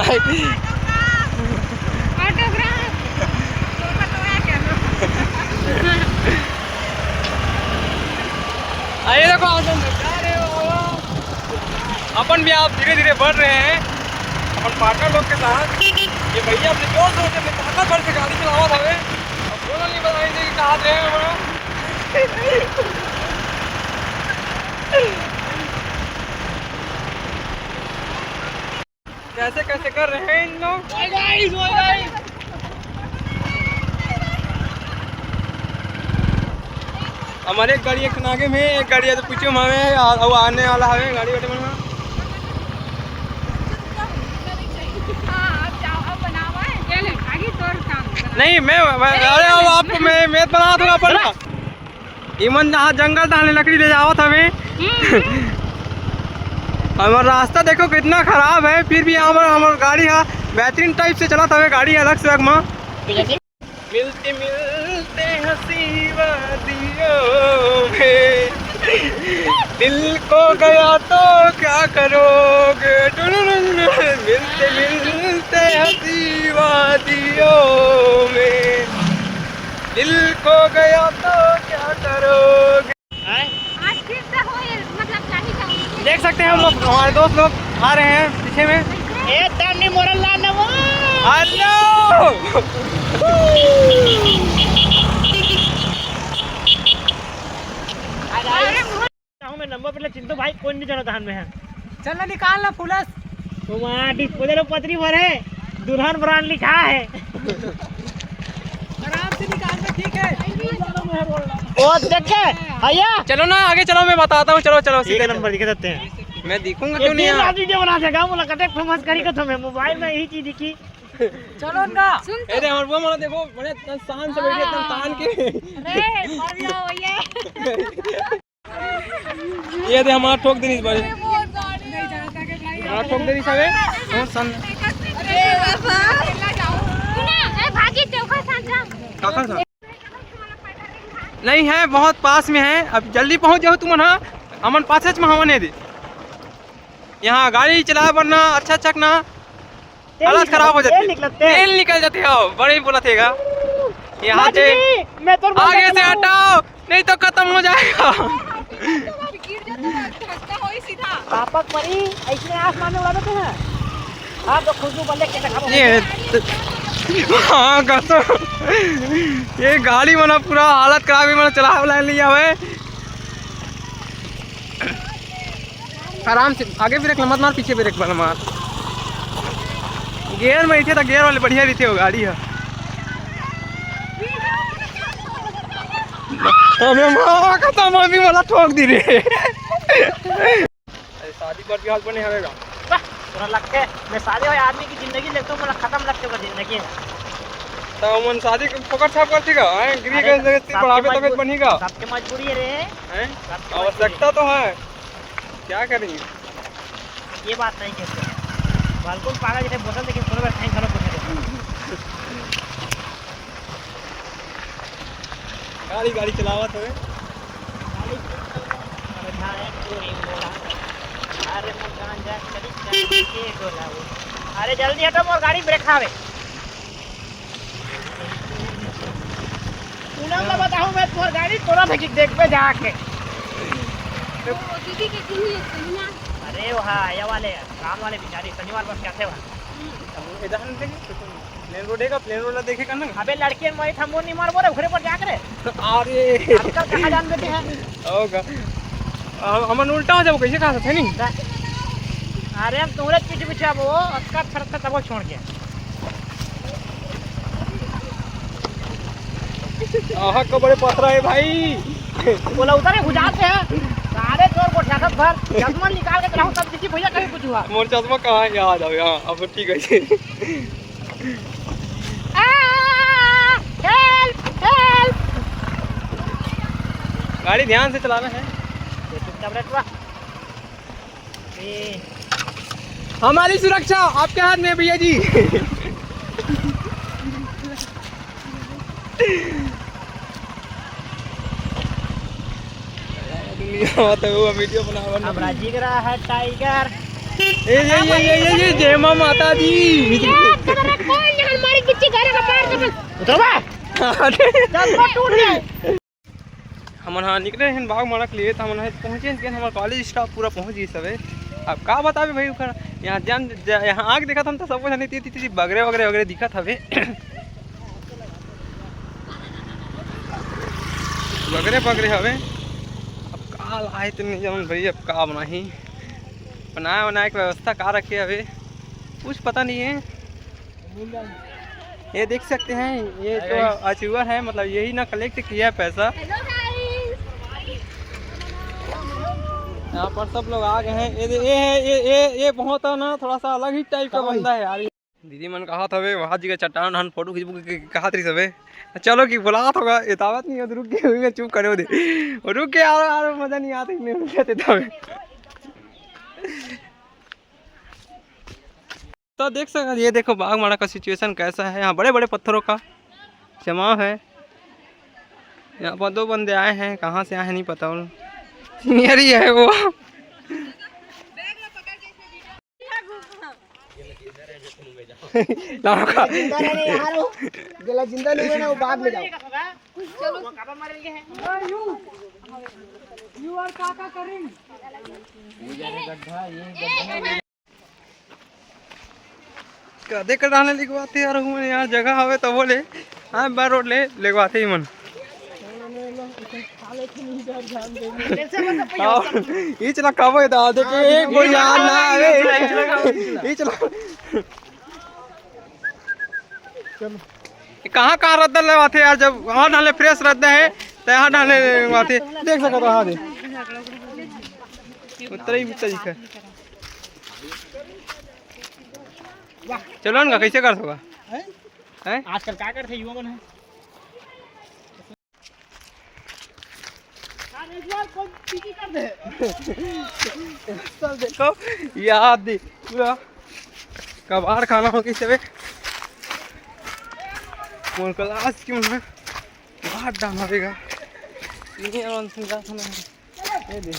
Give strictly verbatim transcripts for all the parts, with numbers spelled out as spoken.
Autograph. अरे देखो, अपन जा रहे हो, अपन भी आप धीरे धीरे बढ़ रहे हैं अपन पार्टनर लोग के साथ। ये भैया अपने जोर शोर से, अपने ताकत भर से गाड़ी चलावत हवे, अब बोलो नहीं बताएंगे कि कहाँ रहे हैं हम। कैसे कैसे कर रहे हैं इन लोग। हमारे एक गाड़ी एक आगे में, एक गाड़ी तो पीछे में हवे, और वो आने वाला हवे गाड़ी वाले में। हाँ, अब जाओ, अब बनावा है। चल, आगे तोर काम बना। नहीं, मैं, मैं, अरे, अब आपको मैं, मैं बना दूंगा अपन। इमन जहाँ जंगल तहाँ ले लकड़ी ले जावत हवे। हम्म। हमार रास्ता देखो कितना खराब है, फिर भी हमार, हमार गाड़ी है बेहतरीन टाइप से चलत हवे, गाड़ी अलग से अगमा। मिलते मिलते हंसी वादियों में दिल खो गया तो क्या करोगे? टुनुनुनु। मिलते मिलते हंसी वादियों में दिल खो गया तो क्या करोगे? हैं? आज फिर से हो ये, मतलब, नहीं जाऊंगी। देख सकते हैं हम लोग, हमारे दोस्त लोग आ रहे हैं पीछे में। ए, दामनी मोरल ला नमो। हेलो। अरे, हूँ मैं नंबर प्लेट चिंटू भाई, कोई नहीं जाना धान में है। चल ना, निकाल ना फुलस। वो वहाँ डिस्पोजल पतरी भर है, दुल्हन ब्रांड लिखा है। आराम से निकाल दे, ठीक है। ओ देख के, भैया। चलो ना, आगे चलो, मैं बताता हूँ। चलो, चलो, ठीक सीधे है, चलो। नंबर दिखा देते हैं। मैं दिखूंगा ये क्यों नहीं दिन यार? रात वीडियो बना देगा, मुलाकात एक फेमस करी को तुम्हें मोबाइल में यही चीज दिखी। चलो उनका। सुन तो। अरे, हमारे वो वाला देखो, बड़े इतना शान से बैठे, इतना तान के। अरे, मर जाओ ये। ये दे, हमारा ठोक देनी इस बार। हमारा ठोक देनी सब है। कौन सन? अरे बाबा। सुना, ए, भागी, चौका साथ जा। काका सन? नहीं है, बहुत पास में है। अब जल्दी पहुंच जाओ तुम, हाँ। अमन पास में हवा नहीं दे। यहाँ गाड़ी चला, वरना अच्छा चक ना। तेल हालत निकल, खराब हो जाती तेल है। निकल, तेल। तेल निकल जाती है, बड़े ही बोला थेगा। यहाँ से आगे से हटाओ, नहीं तो खत्म हो जाएगा। पापक परी, ऐसे आसमान में उड़ा देते हैं। आप तो खुशबू बल्ले के दिखाओ। ये तो, हाँ, कसम। ये गाड़ी मना पूरा हालत खराब है, मना चला वाला लिया हुआ है। आराम से आगे ब्रेक मत मार, पीछे ब्रेक वाला मार। गियर में इथे तो गियर वाले बढ़िया रहिथे, वो गाड़ी है। अबे माँ कसम, अभी वाला ठोक दी रे। अरे शादी पर भी हाल बने हवेगा। वाह, तोरा लगथे, मैं शादी वाले आदमी की जिंदगी लेता हूँ, मोला खत्म लगथे वो जिंदगी। तो मन शादी के फोकट छाप करती का? हैं? गिरी अरे, गए जगह से सबके बढ़ावे तबीयत मजबूर-, बनी का? सबके मजबूरी है रे। हैं? सबके मजबूरी। आवश्यकता तो है। क्या करेंगे? ये बात नहीं कहते। बालकुन पागल जैसे बोतल देखे, पूरा बैठा है, घरों को। गाड़ी, गाड़ी चलावत हवे। गाड़ी चलावत हवे। अरे भाई, पूरी बोला। अरे मोर गांजा करी जाके गोला वो। अरे जल्दी हटो, मोर गाड़ी ब्रेक खावे। पूनम ला बताऊं मैं, तोर गाड़ी तोरा से देख पे जाके। वो दीदी के किन्हीं है, सुनिया। अरे वहाँ आया वाले काम वाले बेचारी शनिवार बस के आथे वहाँ। हम्म। अब इधर हम देखे, तो तुम प्लेन रोड है का, प्लेन रोड ला देखे का ना। अबे लड़के मैं था, मोर नहीं मार बोले, घरे पर जाके रे। अरे। आजकल कहाँ जान देते हैं? होगा। हम, हमन उल्टा हो जाबो, कैसे कहा था, नहीं? अरे हम तुम्हारे पीछे पीछे अब वो अस्कर छड़कता तब वो छोड़ के। आहा, कबड़े पथरा है भाई। बोला उधर ही गुजार से है। सारे चोर को ठ्याकत भर, चश्मा निकाल के चलाओ, तब देखी भैया कहीं कुछ हुआ। मोर चश्मा कहाँ है? यहाँ आ जाओ, यहाँ, अब ठीक है। आ, help, help। गाड़ी ध्यान से चलाना है। ये चुपचाप रख बा। ए। हमारी सुरक्षा आपके हाथ में है, भैया जी। दुनिया में तो वो वीडियो बनावा अब नहीं। राजीव रहा है टाइगर। ए, ये, ये, ये, ये, ये, जय माँ माता दी। ये खतरनाक कौन है? हमारे पीछे घर का पैर का बस। उठो बे। चल, वो टूट गए। हमन हा निकले हन बाघमारा के लिए, त हमन हा पहुँचे हन, हमर कॉलेज स्टाफ पूरा पहुँच गिस हवे। अब का बताबे भाई, ओकर यहाँ जान, ज-, यहाँ आके देखत हन त सबो झन इति, इति, इति बगरे, वगरे, वगरे दिखत हवे। बगरे, बगरे हवे। अब का लाए ते नहीं जानन भाई, अब का बनाही, बनाए, बनाए के व्यवस्था का रखे हवे, कुछ पता नहीं है। ये देख सकते हैं, ये जो अचीवर है, मतलब यही ना कलेक्ट किया है पैसा। यहाँ पर सब लोग आ गए हैं। ये, ये है, ये, ये, ये बहुत है ना, थोड़ा सा अलग ही टाइप का बंदा है यार। दीदी मन कहा था वे, वहाँ जी के चट्टान उट्टान फोटो खींचबो के कहा तरी सबे। चलो कि बुलात होगा, एतावत नहीं हो, रुक के हुई, चुप करे दे। रुक के यार, यार मजा नहीं आता, नहीं रुक जाते तबे। तो देख सकते, ये देखो बाघमारा का सिचुएशन कैसा है। यहाँ बड़े बड़े पत्थरों का जमाव है। यहाँ पर दो बंदे आए हैं, कहाँ से आए हैं नहीं पता। सीनियर ही है वो। लड़का। जिंदा रहने यहाँ रहो। जेला जिंदा नहीं होना, वो बाद में जाओ। कदे कर डालने लिखवाते यार, हूँ यार, जगह हवे तब बोले। हाँ, बार रोड ले लिखवाते ही मन। हाँ, इचला कबो दादा के एक कोई यार ना आवे। इचला। कहाँ कहाँ रद्दा लेवाथे यार, जब वहाँ डाले फ्रेश रद्दा है तो यहाँ डाले लेवाथे। देख सकत हो, हाँ दे। उत्तरा ही उत्तरा दिखा। चलो ना, कैसे कर सका? हैं? हैं? आजकल का करथे युवा मन है? अरे यार, कोई पीछे कर दे। सब देखो, याद दे, पूरा कबाड़ खाना हो गई सबे। मोर क्लास क्यों है? बाहर डालना पड़ेगा। ये और सुविधा खाना है। ये दे।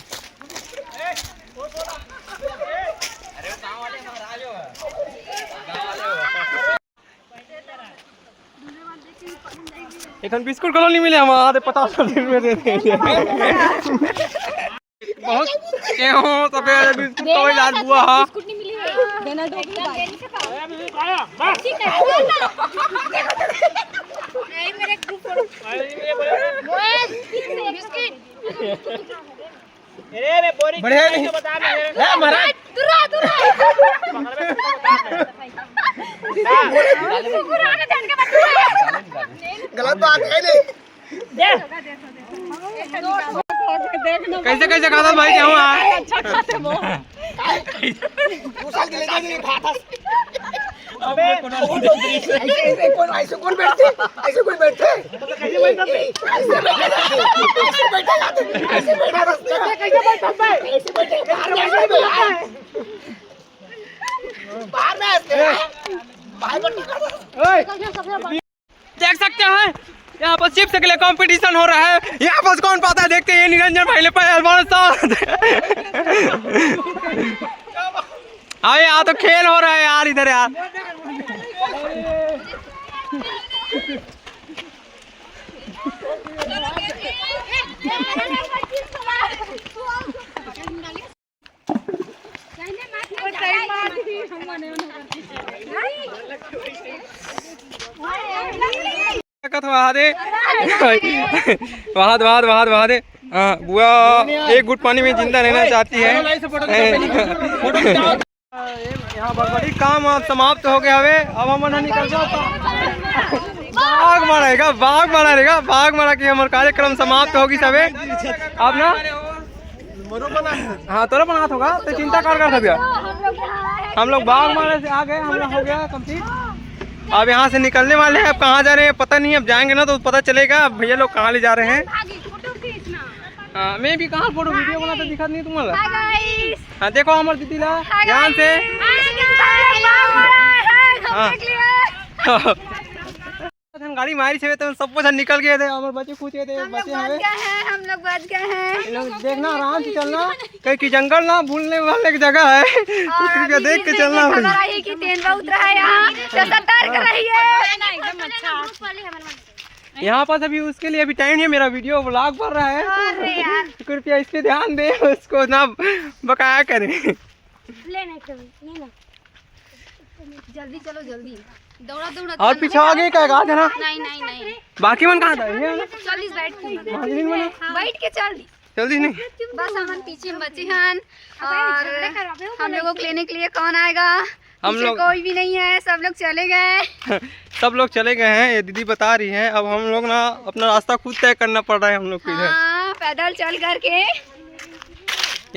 एखन बिस्कुट घलो नहीं मिले, हम आते पचास रुपये में दे देंगे। बहुत के हो तो फिर बिस्कुट तो यार बुआ हा। बिस्कुट नहीं मिली है। देना दो भी भाई। ठीक है। नहीं, मेरे ग्रुप फोटो। बिस्किट। अरे, अरे, बोरी बढ़िया नहीं। तो बता दे। है, महाराज। दूर रहो, दूर रहो। दूर रहो, जान के मत दूर रहो। गलत बात है नहीं। दे। कैसे, कैसे खाता भाई, क्या हुआ? अच्छा खाते वो। दो साल के लेके नहीं खाता। अबे, ऐसे, ऐसे कौन, ऐसे कौन बैठते? ऐसे कौन बैठते? ऐसे बैठा, ऐसे बैठा, ऐसे बैठा, ऐसे बैठा, बाहर में ऐसे बैठा। बाहर में ऐसे, बाहर में। देख सकते हैं, यहाँ पर चिप्स के लिए कंपटीशन हो रहा है। यहाँ पर कौन पाता है, देखते हैं निरंजन भाई ले पहलवान साहब। अरे, यहाँ तो खेल हो रहा है यार, इधर यार। ताकत वहा दे। वहा दे, वहा दे, वहा दे। हाँ, बुआ एक घूंट पानी में जिंदा रहना चाहती है। यहाँ बड़बड़ी काम अब समाप्त हो गया हवे। अब हमन ह निकल जाओ। बाघमारा रहेगा, बाघमारा रहेगा, बाघमारा की हमर कार्यक्रम समाप्त हो गई हवे। अब ना, हाँ, तोरा बनात होगा, तो चिंता कर, कर सकते। हम लोग बाघमारा से आ गए, हम लोग हो गया कंप्लीट। अब यहाँ से निकलने वाले हैं। अब कहाँ जा रहे हैं पता नहीं, अब जाएंगे ना तो पता चलेगा अब भैया लोग कहाँ ले जा रहे हैं। हाँ, मैं भी कहाँ फोटो वीडियो बनाता दिखा नहीं तुम्हारा। हाँ, देखो हमारे दीदी ला ध्यान से। हाँ। गाड़ी मारी से तो सबको झन निकल गए थे, हमर बचे खुचे थे, हम लोग बचे बच हवे। गए हैं, हम लोग बच गए हैं। ये लोग देखना, आराम से चलना, कहीं की जंगल ना भूलने वाले की जगह है। और तो कृपया अभी देख के भी चलना खबर भाई। आई है कि तेंदुआ उतरा है यहाँ, तो सतर्क रहिए। एकदम अच्छा। यहाँ पास अभी उसके लिए अभी टाइम नहीं है, मेरा वीडियो व्लॉग बन रहा है। अरे यार। कृपया इस पे ध्यान दें, उसको ना बकाया करें। ले ना कभी, ले ना। जल्दी चलो, जल्दी। दौड़ा, दौड़ा, और चलो। पीछे आगे का, का जना? नहीं, नहीं, नहीं। बाकी मन कहाँ था? ये वाला? चल, इस बैठ के। हाँ, नहीं बना। बैठ के चल। जल्दी नहीं। बस हमन पीछे में बचे हन। और हम लोगों को लेने के लिए कौन आएगा? हम पीछे लोग कोई भी नहीं है, सब लोग चले गए। सब लोग चले गए हैं, ये दीदी बता रही हैं। अब हम लोग ना अपना रास्ता खुद तय करना पड़ रहा है हम लोग को इधर। हाँ, पैदल चल करके।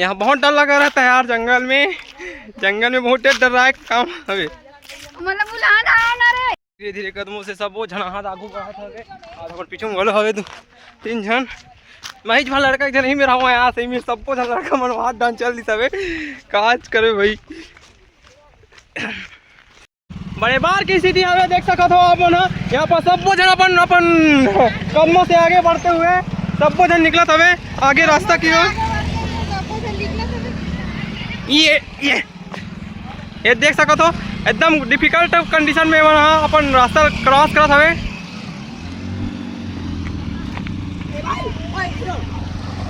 यहाँ बहुत डर लगा रहता है यार जंगल में। जंगल में बहुत डर, डर रहा है काम अभी। मतलब बुलाना आना रे। धीरे धीरे कदमों से सब वो झन हाथ आगू बढ़त हवे। और हमर पीछू में घलो हवे दू तीन झन। मैं ही झन लड़का एक झन ही मेरा हुआ यहाँ से, में सबको झन लड़का मन हाथ डाल चल दी सबे। काज करे भाई। बड़े बार की स्थिति हवे, देख सकत हो आप मन ह। यहाँ पर सबो झन अपन, अपन कदमों से आगे बढ़ते हुए सबो झन निकलत हवे आगे रास्ता की ओर। ये, ये, ये देख सकत हो, एकदम डिफिकल्ट कंडीशन में मन ह अपन रास्ता क्रॉस करत हवे।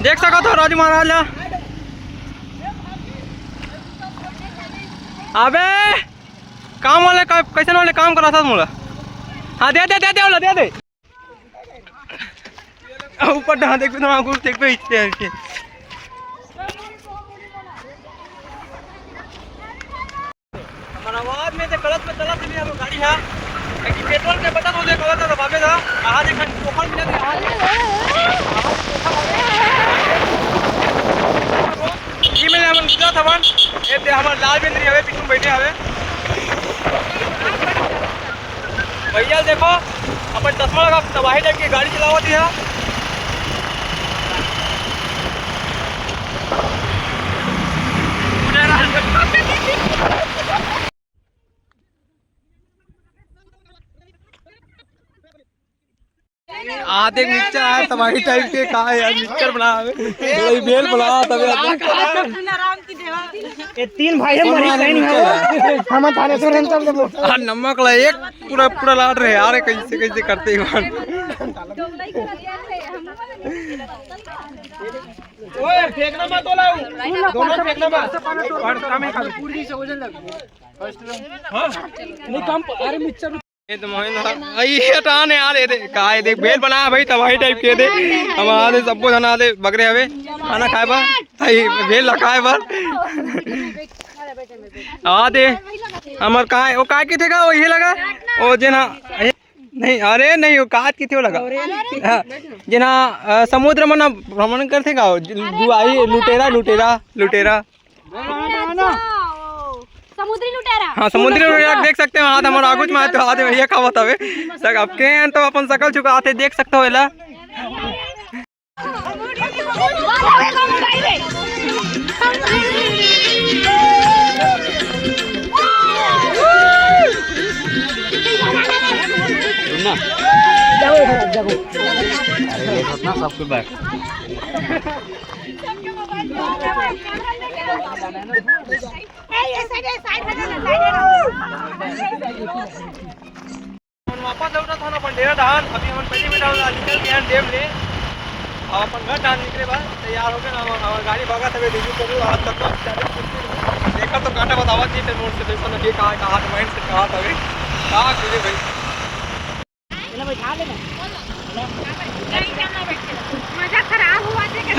देख सकत हो राजू महाराज ला। अबे काम वाले का, कैसन वाले काम करा था मोला? हाँ, दे दे दे दे वाला दे दे। ऊपर डहा देख पे, थोड़ा अंगूर देख पे, इच्छे है इच्छे। हमारा आवाज में तो गलत में चला चली हम गाड़ी है। ताकि पेट्रोल के बटन हो जाए, गलत है तो भागे था। आज एक ठन चोकर मिला था, आज। ये मिले हमन गुजरात हवन। ये दे हमर लाल बेंद्री हवे, पीछू में बैठे हवे। भैया देखो, अपन चश्मा लगा, तबाही टाइप की गाड़ी चलावत है। आधे मिक्सचर आया, तबाही टाइप के का है यार, मिक्सचर बना हवे। ये बेल बना तबे आधे। ये तीन भाई हम मरी कहीं नहीं। हम थाने से रेंटल लेबो। हाँ, नमक ला एक पूरा, पूरा लाट रहे यार, कैसे, कैसे करते हैं। ओए, फेंकना मत, ओला। दोनों फेंकना मत। और कम है, कम। हाँ। नहीं, कम, अरे, मिक्सचर। ये तो मोहिन, ये हटान यार, ये दे, का ये देख, भेल बना भाई, तबाही टाइप के दे। हम आधे सबको जना दे, बकरे हवे, खाना खाए बर, भाई, भेल ला खाए बर। आ दे, हमर का है, वो का के थे का, वो ये लगा, वो जे ना, ये, नहीं, अरे नहीं, वो का के थे, वो लगा। हाँ, जे ना, अ, समुद्र में ना भ्रमण करथे का, वो जु-, जुआई, लुटेरा, लुटेरा, लुटेरा। अच्छा, वो समुद्री लुटेरा। हाँ, समुद्री लुटेरा देख सकते हो, हाथ हमारा आगुच में, तो हाथ में ये खावत हवे। सक-, अब के हैं तो अपन सकल झुकाथे, देख सकते हो एला। सुन ना। जाओ, जाओ। अरे, ये सब ना सबके बैठ। ए, ये side, ये side हटा ना, side हटा। हम वापस लौटत हन अपन डेरा डहान। अभी हमन पहली बेटा निकल गए हैं डैम ले, और अपन घर डहान निकले बा तैयार हो गए। हमर गाड़ी भागत हवे, देखो, आज तक देखा तो काटा बतावत जी, फिर मोर से देखो ना, ये कहाँ, कहाँ से mindset कहाँ हवे, का करिए भाई। चलो बैठा ले ना। मजा खराब हुआ थे क्या?